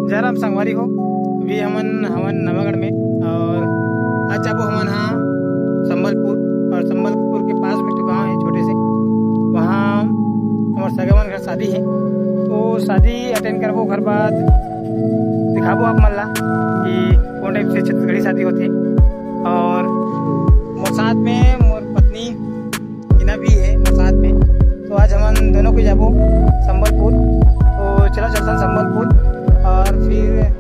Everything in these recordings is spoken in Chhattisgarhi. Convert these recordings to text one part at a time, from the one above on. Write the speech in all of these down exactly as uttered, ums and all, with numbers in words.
जय राम संगवारी हो, अभी हमन हवन नवागढ़ में और आज जाबो हमन हा संबलपुर। और संबलपुर के पास में एक ठो गांव है छोटे से, वहाँ हमर सगा मन घर शादी है, तो शादी अटेंड करबो। ओकर बाद दिखाबो आप मन ला कि कौन टाइप से छत्तीसगढ़ी शादी होथे। और मोर साथ में मोर पत्नी हिना भी है मोर साथ में। तो आज हमन दोनों को जाबो संबलपुर। तो चलो चलथन संबलपुर और फिर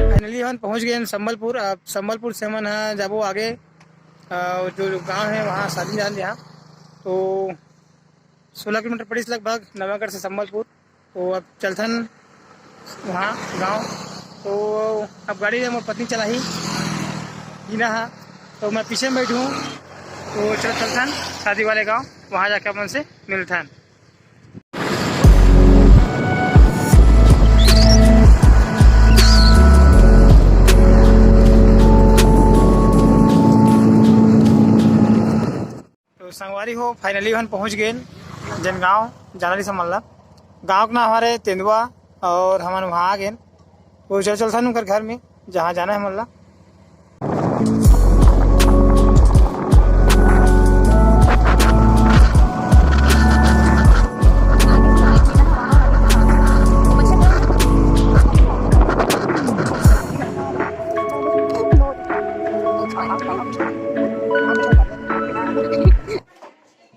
फाइनली हमन पहुंच गए हैं संबलपुर। अब संबलपुर से हमन ह जाबो आगे, अ, जो, जो गांव है वहाँ शादी जान जहाँ। तो सोलह किलोमीटर पड़िस लगभग नवागढ़ से संबलपुर। तो अब चलथन वहाँ गांव। तो अब गाड़ी में मोर पत्नी चलाही, हिना हा, तो मैं पीछे में बैठूँ। तो चल चलथन शादी वाले गांव, वहाँ जाके अपन से मिलथन। तो संगवारी हो, फाइनली हमन पहुंच गए जेन गांव जाना रहिस हमन ला। गांव के नाम हरे तेंदुआ और हमन वहाँ आ गए। तो चल चलथन उनकर घर में, जहाँ जाना है हमन ला।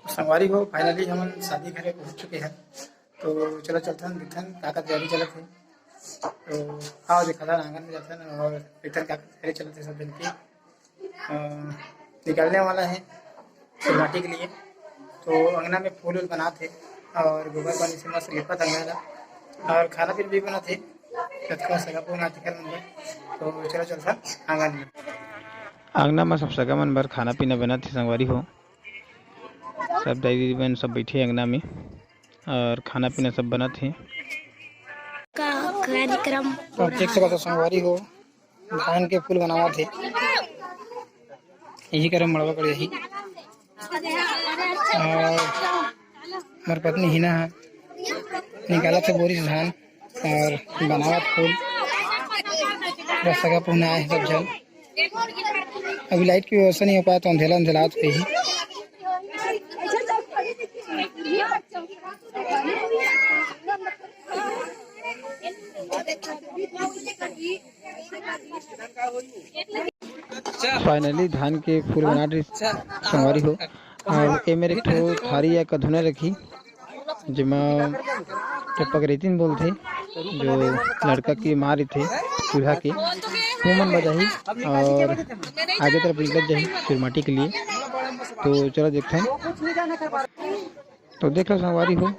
संगवारी हो, फाइनली हमन शादी घरे पहुंच चुके हैं। तो चलो चलथन, देखथन का का तैयारी चलत है। तो आओ देखथन, आंगन में जाथन और देखथन का का तैयारी चलत है सब जन के। अ, निकलने वाला है शिवरात्रि के लिए। तो अंगना में फूल वूल बनात है और गोबर पानी से मस्त लिपत अंगना ला और खाना पीना भी बनत है। कतका सगा पुरखा आतिथ्य मन बर। तो चलो चलथन आंगन में। अंगना में सब सगा मन बर खाना पीना बनत है संगवारी हो। सब दाई दीदी बहन सब बैठे अंगना में और खाना पीना सब बनत है। का कार्यक्रम हो अब देख रहा सकत हो संगवारी हो, धान के फूल बनावत हे। यही करे मड़वा कर यही। और हमर पत्नी हिना है, निकालत हे बोरी से धान और बनावत फूल। बस सगा पुरखा आए हैं सब जन। अभी लाइट की व्यवस्था नहीं हो पाया तो अंधेला अंधेला तो ही। फाइनली धान के फूल बना रही संगवारी हो। और ये मेरे एक ठो थारी या कधुना रखी, जेमा के पगरेतिन बोलथे, जो लड़का के माँ रहिथे चूल्हा के, वो मन बजाही और आगे तरफ निकल जाही चुरमाटी के लिए। तो चलो देखते हैं। तो देख लो संगवारी हो,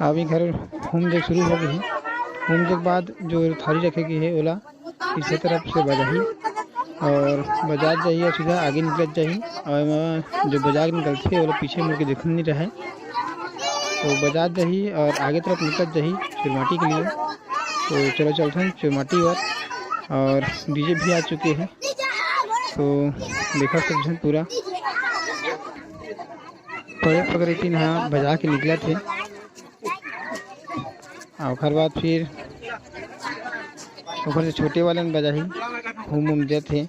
अभी घर होम देख शुरू हो गई है। होम देख बाद जो थारी रखे गई है ओला पीछे तरफ से बजाही और बजात जाही और सीधा आगे निकलत जाही। और एमा जो बजा के निकलथे ओला पीछे मुड़ के देखन नहीं रहे, तो बजात जाही और आगे तरफ निकलत जाही चुरमाटी के लिए। तो चलो चलथन चुरमाटी बर। और डीजे भी आ चुके हैं, तो देखा सब झन पूरा परे पगरेटिन हा बजा के निकलत हे। आ ओकर बाद फिर ओकर से छोटे वाले में बजाही, घूम उम देत हे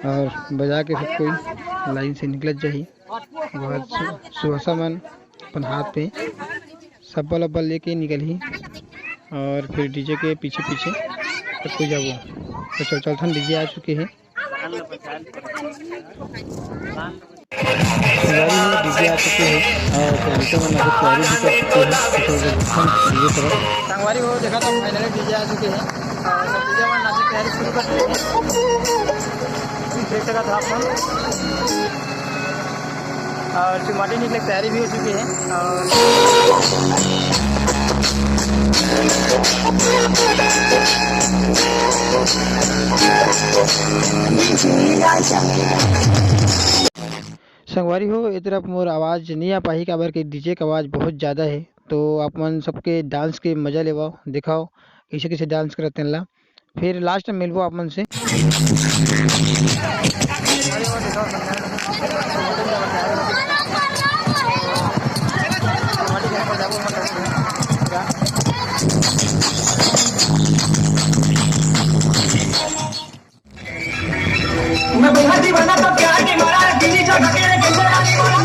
और बजा के सब कोई लाइन से निकलत जाही। बहुत सु-, सुहासा मन अपन हाथ पे सब्बल अब्बल लेके निकलही और फिर डीजे के पीछे पीछे सब कोई जाबो। तो चल चलथन, डीजे आ चुके हैं। गाड़ी में डीजे आ चुके हैं और लड़के मन नाचे तैयारी भी कर चुके हैं। तो चल, हम डीजे तरफ। संगवारी हो, देखा तो फाइनली डीजे आ चुके हैं और सब डीजे मन नाचे तैयारी शुरू कर चुके हैं। देख सकत हो आप मन। और चुमाटी निकले की तैयारी भी हो चुकी है। और संगवारी हो, ए तरफ मोर आवाज़ नइ आ पाही, काबर के डीजे के आवाज़ बहुत ज़्यादा हे। तो आप मन सबके डांस के मज़ा लेवव, देखाव कइसे कइसे डांस करत तेन ला। फिर लास्ट में मिलबो आप मन से। मैं बंगाली बना तो प्यार की मारा है, दिल्ली जगह के लिए कैसे आने वाला।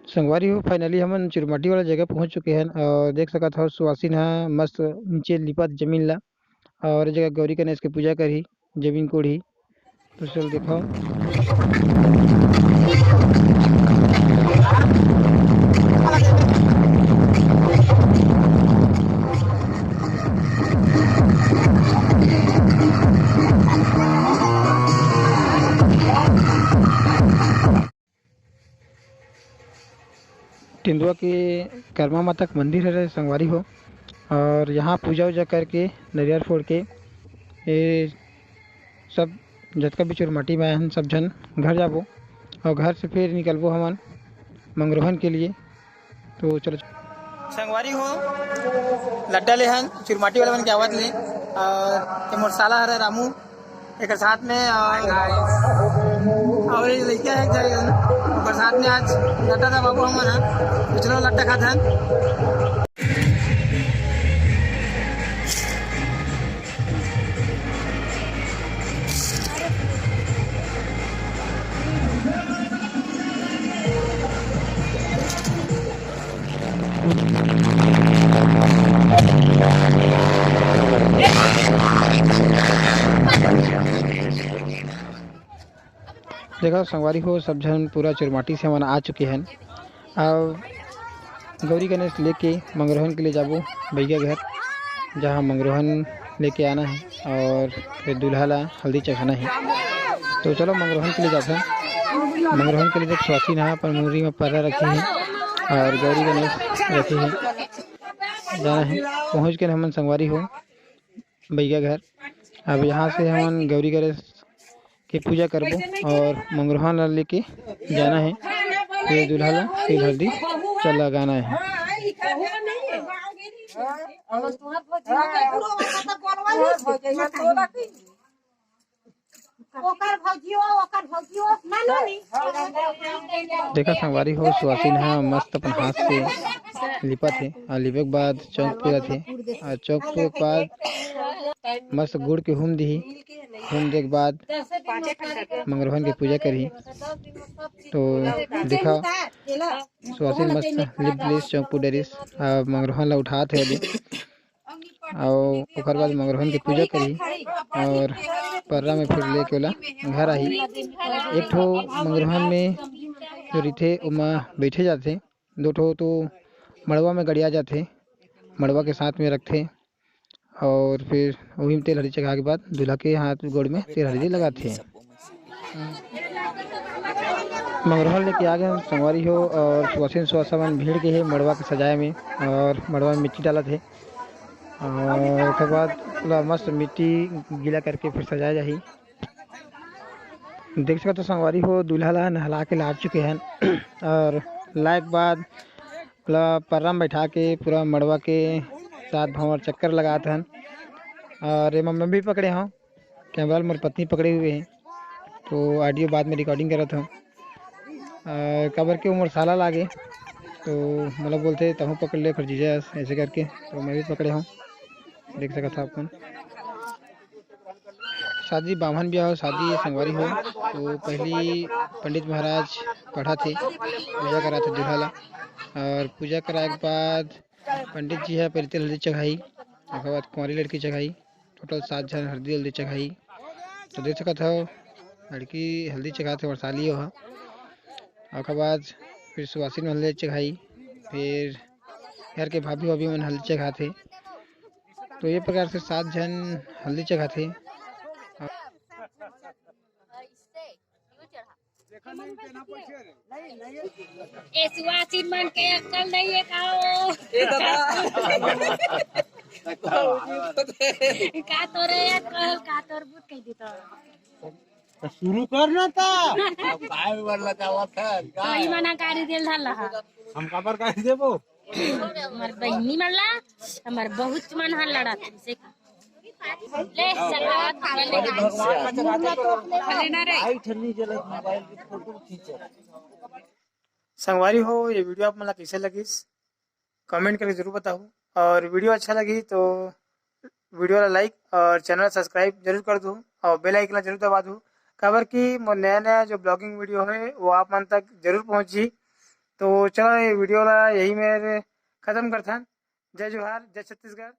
संगवारी हो, finally हमन चुरमाटी वाला जगह पहुंच चुके हन और देख सकत हव, सुवासिन ह मस्त नीचे लिपत जमीन ला और ए जगह गौरी गणेश के पूजा करही, जमीन कोड़ही। तो चल देखाव। टिंडवा के करमा माता के मंदिर हरे संगवारी हो, और यहाँ पूजा उजा करके नरियर फोड़ के ये सब जतका भी चुरमाटी में आए हन सब झन घर जाबो और घर से फिर निकलबो हमन मंगरोहन के लिए। तो चलो संगवारी हो, लड्डा ले हन चुरमाटी वाला मन के आवत ले, और ये मोर साला हरे रामू, एकर साथ में और, और ये लइका है एक झन, ओकर साथ में आज लड्डा दबाबो हमन ह। तो चलो लड्डा खात हन। देखो संगवारी हो, सब झन पूरा चुरमाटी से हमन आ चुके हन। अब गौरी गणेश लेके मंगरोहन के लिए जाबो भैया घर, जहाँ मंगरोहन लेके आना है और फिर दूल्हा ला हल्दी चढ़ाना है। तो चलो मंगरोहन के लिए जाथन। मंगरोहन के लिए जब स्वासी नहा अपन मुरी में पर्रा रखे हैं और गौरी गणेश रखे हैं, जाना है। पहुँच के हमन संगवारी हो भैया घर। अब यहाँ से हमन गौरी गणेश के पूजा करबो और मंगरोहन ला लेके जाना है। फिर दूल्हा ला तेल हल्दी चल लगाना है। ओकर भौजियो, ओकर भौजियो, मानो नी। देखा संगवारी हो, सुवासिन ह मस्त अपन हाथ से लिपत हे और लिपे के बाद चौक पूरत हे और चौक पूरे के बाद मस्त गुड़ के हुम दिही। हुम दे के बाद मंगरोहन के पूजा करही। तो देखा सुवासिन मस्त लिप लिस, चौक पूडरिस, अब मंगरोहन ला उठात हे अभी। अउ ओकर बाद मंगरोहन के पूजा करही और पर्रा में फिर लेके ओला घर आही। एक ठो मंगरोहन में जो रहिथे ओमा बैठे जाथे, दो ठो तो मड़वा में गड़िया जाथे, मड़वा के साथ में रखथे। और फिर वही में तेल हल्दी चघा के बाद दूल्हा के हाथ गोड़ में तेल हल्दी लगाथे। मगरहल लेके आ गए संगवारी हो, और सुवासिन सुवासा मन भीड़ के हे मड़वा के सजाए में, और मड़वा में मिट्टी डालत हे, और ओकर बाद पूरा मस्त मिट्टी गीला करके फिर सजाए जाही। देख सकत हो संगवारी हो, दूल्हा ला नहला के लाद चुके हैं और लाए के बाद ओला पर्रा में बैठा के पूरा मड़वा के सात भंवर चक्कर लगात हन। और एमा मैं भी पकड़े हूँ, कैमरा मोर पत्नी पकड़े हुए हैं, तो ऑडियो बाद में रिकॉर्डिंग करत हूँ। और काबर के वो मोर साला लागे, तो मतलब बोलते तहूँ पकड़ ले फिर जीजा, ऐसे करके तो मैं भी पकड़े हूँ, देख सकत हो आप मन। शादी बाम्हन ब्याह हो, शादी संगवारी हो, तो पहली पंडित महाराज पढ़ा थे, पूजा करा थे दूल्हा ला, और पूजा कराए के बाद पंडित जी है पहले तेल हल्दी चढ़ाई, ओकर बाद कुंवारी लड़की चढ़ाई, टोटल सात झन हल्दी हल्दी चढ़ाई। तो देख सकत हो लड़की हल्दी चढ़ाते और साली हो, ओकर बाद फिर सुवासिन हल्दी चढ़ाई, फिर घर के भाभी भाभी मन हल्दी चढ़ाते। तो ये प्रकार से सात झन हल्दी चघाथे। ए सुवासिन मन के अक्कल नहीं है का हो? का तोरे अक्कल, का तोर बुत कह दी तो। तो शुरू कर ना ता। अब काय वाला जावत है? तो ई मना गाड़ी दिल धल रहा। हम काबर गाड़ी देबो? हमर बहिनी मन ला, हमर बहुत मन ह लड़त हे, से का। ले, सलाद खा ले। खा लेना रे। लाइट नहीं जलत, मोबाइल की फोटो खींचत। संगवारी हो, ये वीडियो आप मन ला कैसे लगिस, कमेंट करके जरूर बताओ, और वीडियो अच्छा लगी तो वीडियो ला लाइक और चैनल सब्सक्राइब जरूर कर दो, और बेल आइकन ला जरूर दबा दो, काबर कि मोर नया नया जो ब्लॉगिंग वीडियो है वो आप मन तक जरूर पहुँची। तो चलो, ये वीडियो ला यही मेर खत्म करथन। जय जोहार, जय छत्तीसगढ़।